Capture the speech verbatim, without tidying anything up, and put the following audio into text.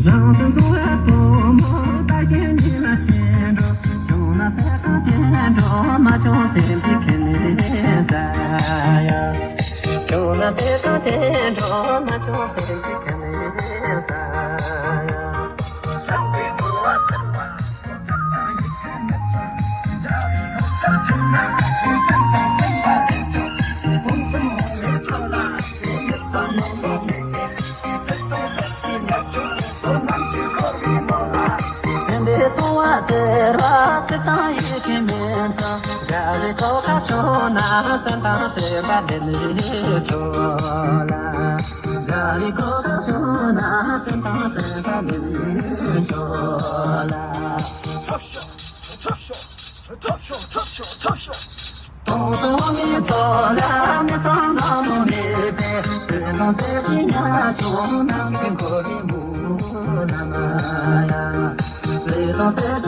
རང་སེམས་གསོ་བའི་བུ་མོ་ལྟ་བཞིན་ཉིད་ལ་ཆེན་འགྲོ། བྱུང་ན་ཚེ་དང་དེ་འགྲོ་མ་བྱུང་སེམས་ཀྱི་ཁེ་ནས་ཟ་ཡ། བྱུང་ན་ཚེ་དང་དེ་འགྲོ་མ་བྱུང་སེམས་ཀྱི་ཁེ་ནས་ཟ་ཡ། སེམས་པའི་ལྟུང་བ་སེལ་བ་ཚིག་དང་ཡི་གེ་མིན་ཙམ། འཇའ་རིས་ཐོག་ཁ་བྱུང་ན་སེམས་དང་སེམས་པ་འདྲེས་ནས་ཆོག་ལ། འཇའ་རིས་ཐོག་ཁ་བྱུང་ན་སེམས་དང་སེམས་པ་འདྲེས་ནས་ཆོག་ལ། སྟོང་གསུམ་འོག་མིན་ཚོགས་ལ་མི་ཚང་ནམ་མེད་པའི་བརྩེ་དང་སེམས་ཀྱི་ཉ་ཆུང་ནམ་མཁའི་འཁོར་བའི་མུ་ནམ་ཡ། བརྩེ་དང་སེམས་